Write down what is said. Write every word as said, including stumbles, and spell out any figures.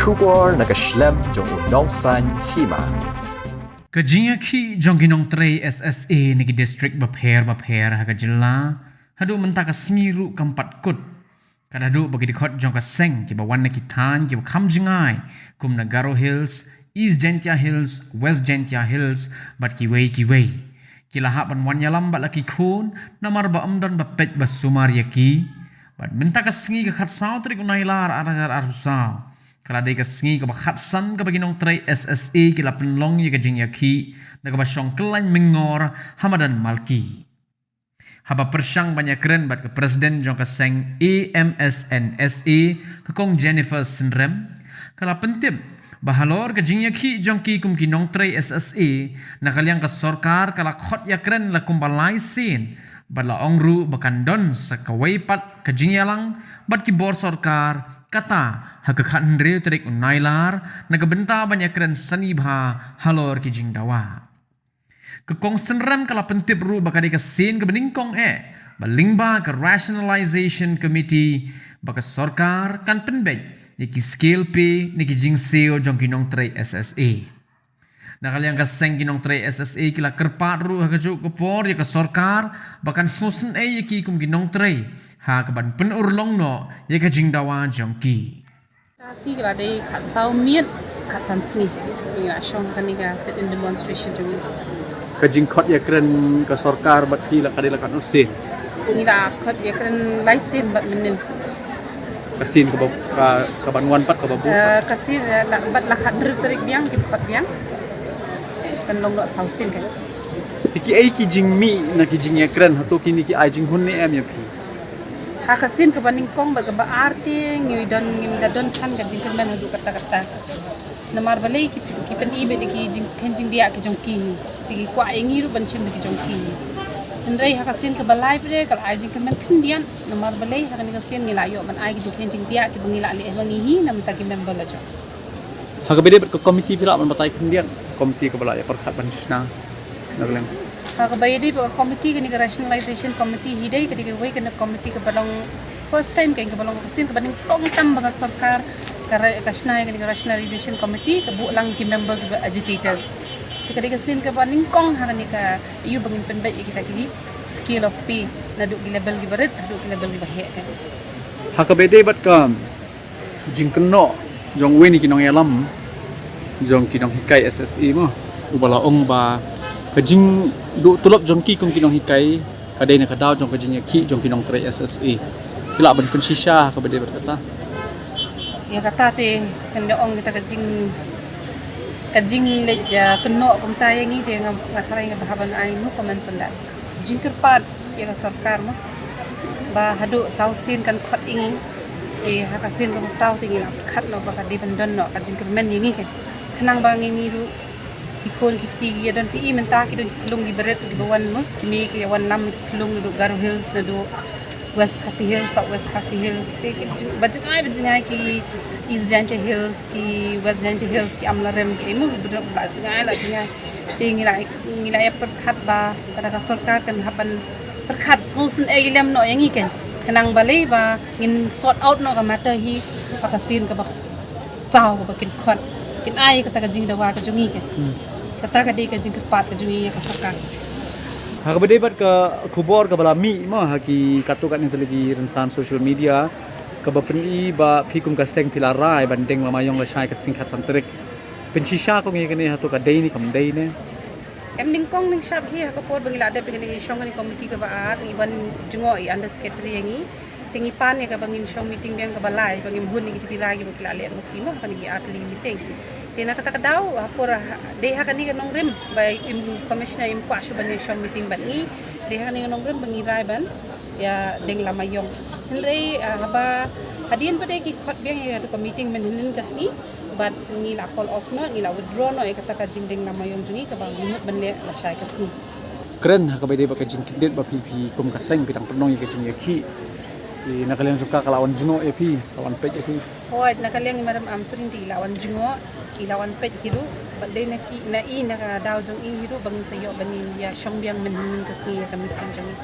Khubor na ka shlem jong u Nongsaiñ Hima. Ka jingïakhih jong ki nongtrei S S A na ki district bapher bapher ha ka jylla haduh mynta ka sngi ruh kam pat kut. Ka da haduh ba ki dkhot jong ka seng kiba wan na ki thaiñ kiba kham jngai kum na Garo Hills, East Jaintia Hills, West Jaintia Hills bad kiwei kiwei. Ki la hap ban wan ïalam bad la ki khun namar ba ym don ba peit ba sumar ïa ki. Bad mynta ka sngi ka khatsaw tarik u Nailar ar hajar arphew saw, ka la dei ka sngi kaba khatsan kaba ki nongtrei S S A ki la pynlong ïa ka jingïakhih na kaba shong kyllaiñ myngor ha madan Malki. Haba pyrshang ban ïakren bad ka president jong ka seng A M S N S A, ka Kong Jennifer Synrem, ka la pyntip ba halor ka jingïakhih jong ki kum ki nongtrei S S A, na ka liang ka sorkar ka la khot ïakren la kumba lai sien bad la ong ruh ba kan don sa kawei pat ka jingïalang bad ki bor sorkar, kata ha ka khathynriew tarik u Nailar na ka bynta ban ïakren sani bha halor ki jingdawa. Ka Kong Synrem ka la pyntip ruh ba ka dei ka sien kaba nyngkong eh ba lyngba ka Rationalization Committee ba ka sorkar kan pynbeit ïa ki scale pay ne ki jingsiew jong ki nongtrei S S A. Na ka liang ka seng ki nongtrei S S A ki la kyrpad ruh ha kajuh ka por ïa ka sorkar ba kan sngewsynei ïa ki kum ki nongtrei ha kaban pynurlong noh ïa ka jingdawa jong ki. Ka sngi ka la dei khatsaw miet khatsan sngi. Ngi la shong kane ka sit-in demonstration jong ngi. Ka jingkhot ïakren ka sorkar bad phi la ka dei la katno sien? Ngi la khot ïakren lai sien bad mynnin. Ka sien kaba, ka, kaban wan pat kaba bud pat? Eh, ka sien, eh, la, bad la khathynriew tarik biang ki khot biang. Kan long noh saw sien kan. Ki ei ki jingmih na ki jingïakren, hato kine ki ai jinghun ne em ïa phi? Ha ka sien kaba nyngkong bad kaba ar te ngi don, ngim da don than ka jingkyrmen haduh katta katta. Namar balei ki, ki pyni beit da ki jingkheiñ jingdiah ki jong ki. Te ki kwah ïa ngi ruh ban shim da ki jong ki. Hynrei ha ka sien kaba lai pat ka la ai jingkyrmen khyndiat. Namar balei ha kane ka sien ngi la ïoh ban ai ki jingkheiñ jingdiah kiba ngi la leh ha ngi hi na bynta ki member la jong. Ha kaba ïadei bad ka komiti phi lah ban batai khyndiat, komiti kaba la ïa pyrkhat ban shna na ka liang? Ha kaba ïadei bad ka komiti, kane ka rationalization committee hi dei ka dei kawei ka komiti kaba long first time, ka kaba long ka sien kaba nyngkong tam ba ka sorkar ka ra-, ka shna ïa kane ka rationalization committee, ka buh lang ïa ki member kiba agitators. Te ka dei ka sien kaba nyngkong ha kane ka ïa ba ngin pynbeit ïa kita ki scale of pay naduh ki level kiba rit haduh ki level kiba heh kan. Ha kaba ïadei bad ka jingkynnoh jong uwei na ki nongïalam jong ki nonghikai S S A mo, uba la ong ba ka jingduh tulop jong ki kum ki nonghikai ka dei na ka daw jong ka jingïakhih jong ki nongtrei S S A. Phi lah ban pynshisha ha kaba ïadei bad kata? Ïa kata te kan da ong kita ka jing, ka jingleit ïa kynnoh kumta ïa ngi te nga, nga tharai nga ba hap ban ai no comments on that. Jingkyrpad ïa ka sorkar mo, ba haduh saw sien kan khot ïa ngi. Te ha ka sien kaba saw te ngi la khot noh ba ka dei ban don noh ka jingkyrmen ïa ngi kan. Khnang ba ngi, ngi ruh ki khun ki kti ki ïa don phi i mynta ki don ki khyllung kiba rit kiba wan mo, ki mei ki ïa wan lam ki khyllung naduh Garo Hills, naduh West Khasi Hills, South West Khasi Hills, te ki jing-, ba jngai, ba jngai ki East Jaintia Hills, ki West Jaintia Hills, ki Amlarem, ki emo, ba jngai, la jngai. Te ngi la, ngi la ïa pyrkhat ba kata ka sorkar kan hap ban pyrkhat sngewsynei lem noh ïa ngi kan. Khnang balei ba ngin sort out noh ka matter hi ha ka sien kaba saw kaba kin khot, kin ai kata ka jingdawa ka jong ngi kan. Hmm. Kata ka dei ka jingkyrpad ka jong ngi ïa ka sorkar. Ha kaba ïadei bad ka khubor kaba la mih mo ha ki katto katne tylli ki rynsan social media, kaba pyni ba phi kum ka seng phi la rai ban deng lama ïong lashai ka sngi khatsan tarik. Pynshisha ko ngi kane, hato ka dei ne kam dei ne? Em, nyngkong nyngshap hi ha ka por ba ngi la dep ïa kane, ngi shong kane ka komiti kaba ar, ngi wan jngoh ïa under secretary ïa ngi. Te ngi pan ïa kaba ngin shong meeting biang kaba lai, ba ngim hun ïa kito ki rai kiba ki la leh ma ki mo ha kane ki ar tylli ki meeting. Te na kata ka daw ha por ha, dei ha kane ka nongrim ba im commissioner im kwah shuh ban ïa shong meeting bad ngi. Dei ha kane ka nongrim ba ngi rai ban ïa deng lama ïong. Hynrei, ah, haba hadien pat de ki khot biang ïa kata ka meeting mynhynnin ka sngi, bad ngi la call off noh, ngi la withdraw noh ïa kata ka jingdeng lama ïong jong ngi kaba ngi mut ban leh lashai ka sngi. Kren ha kaba ïadei bad ka jingkyndit ba phi, phi kum ka seng phi dang pynlong ïa ka jingïakhih. Te na ka liang jong ka, ka la wan jngoh ïa phi, ka wan peit ïa phi? Hooid, na ka liang i Madam Ampareen te i la wan jngoh, i la wan peit hi ruh, bad dei na ki, na i, na ka daw jong i hi ruh ba ngin sa ïoh ban ïa shong biang mynhynnin ka sngi ïa ka meeting jong ngi.